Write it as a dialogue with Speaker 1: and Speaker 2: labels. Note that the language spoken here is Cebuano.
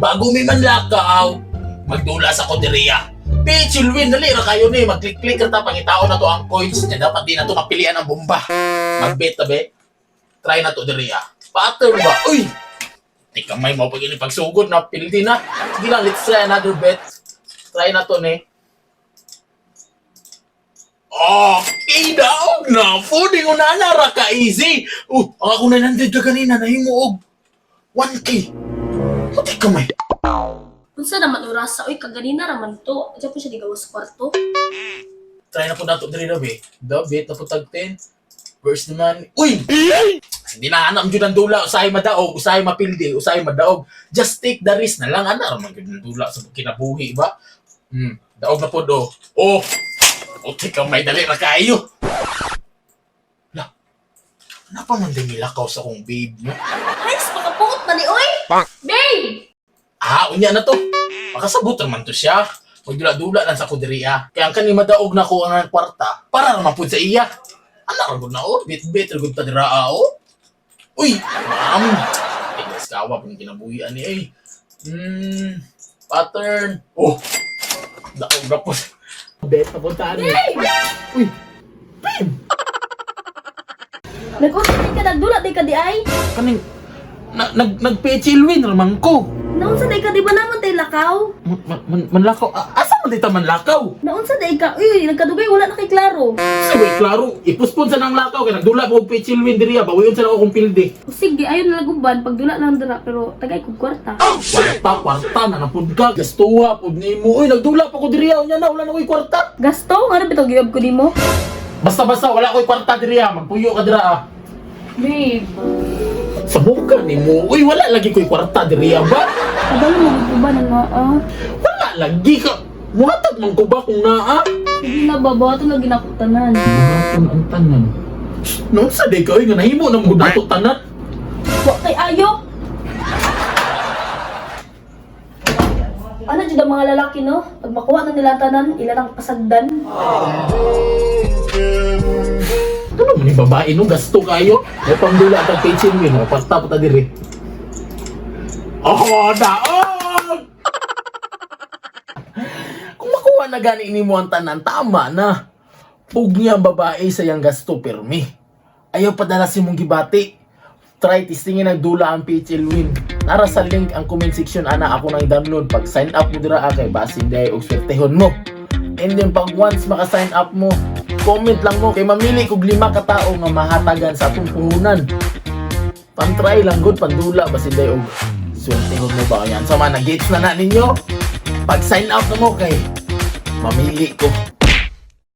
Speaker 1: Bago mi manlakaw, magdula sa koderiya. Pichilwin, dali ra kayo ni. Mag-click-click ra ta, pangitaon na to ang coins niya. Dapat di na to mapilian ang bomba. Mag-bet ta be. Try na to diri ah. Pattern ba? Uy! Tika may mo pag ini pagsugod na pildi na. Sige lang, let's try another bet. Try na to ni. Oh, idaog na. Pwede ko na ra ka easy. Oh, ang ako 900 ka kanina nahimo og 1K. Puti ka may.
Speaker 2: Unsa naman orasa oy, kaganina ra man to. Diyan po siya digawas kwarto.
Speaker 1: Try na po nato diri na be. Da bet na po tag 10. First naman. Uy! Hindi na anam jud ang dula, usahay madaog, usahay mapildi, usahay madaog. Just take the risk na lang ana ra man gyud ang dula sa kinabuhi ba. Daog na pod oh. Oh. Uti ka may dali ra kaayo. La. Napa man din nilakaw sa akong babe no?
Speaker 2: Ay, makapuot na ni oy. Babe!
Speaker 1: Ah, unya na to. Makasabot naman to siya. Magdula-dula lang sa kuderiya. Kaya ang kani madaog na ko ang kwarta, para naman pud sa iya. Ana ra gud na oh, bit-bit ra gud ta dira ah, oh. Uy, ma'am. Tigas kawa pud kinabuhi ani ay. Pattern. Oh. Daog na po. Bet na po tani. Uy,
Speaker 2: Nag-unsa di ka, nagdula di ka di ay?
Speaker 1: Kaning na, nag nag-pechilwin ra man ko.
Speaker 2: Naunsa di ka, di ba naman tay lakaw?
Speaker 1: Manlakaw. Asa man dita manlakaw?
Speaker 2: Naunsa di ka? Uy, nagkadugay wala na kay klaro.
Speaker 1: Sa way, klaro, ipuspon sa nang lakaw kay nagdula ko og pechilwin diri ah, bawion sa nako kong pildi.
Speaker 2: O sige, ayon na laguban pagdula lang dira pero tagay kog kwarta.
Speaker 1: Kwarta, kwarta na napud ka. Gastuha pud nimo. Uy, nagdula pa ko diri ah, unya na wala na koy kwarta.
Speaker 2: Gasto, nga bitaw giyob ko nimo?
Speaker 1: Basta-basta wala koy kwarta diri ah, magpuyo ka dira ah.
Speaker 2: Babe,
Speaker 1: Sa buka nimo. Uy, wala lagi koy kwarta diri ah ba?
Speaker 2: kabalo mo gud ba na nga ah?
Speaker 1: Wala lagi ka. Muhatag man ko ba kung naa?
Speaker 2: Sige na ba, bato na ginakutanan.
Speaker 1: Buhaton ang tanan. Noon sa day ka, uy, nga nahimo na mo dato tanan.
Speaker 2: Wa kay ayo. Ano jud ang mga lalaki no? Pag makuha na nila ang tanan, ila nang pasagdan.
Speaker 1: Ano man ni babae no gasto kayo? May pangdula at ang paycheck mo, no? Kwarta pa ta diri. Oh, daog! Kung makuha na gani nimo ang tanan, tama na. Pug niya ang babae sa iyang gasto pirmi. Ayaw padala si mong gibati. Try testingin ang dula ang PHL Win. Nara sa link ang comment section ana ako nang i-download. Pag sign up mo dira ah, kay basin day og swertehon mo. And then pag once maka-sign up mo, comment lang mo kay mamili kog lima ka tawo nga mahatagan sa atong puhunan. Pantry lang good pandula basin day og swertehon mo ba yan. So man, gets na na ninyo. Pag sign up na mo kay mamili ko.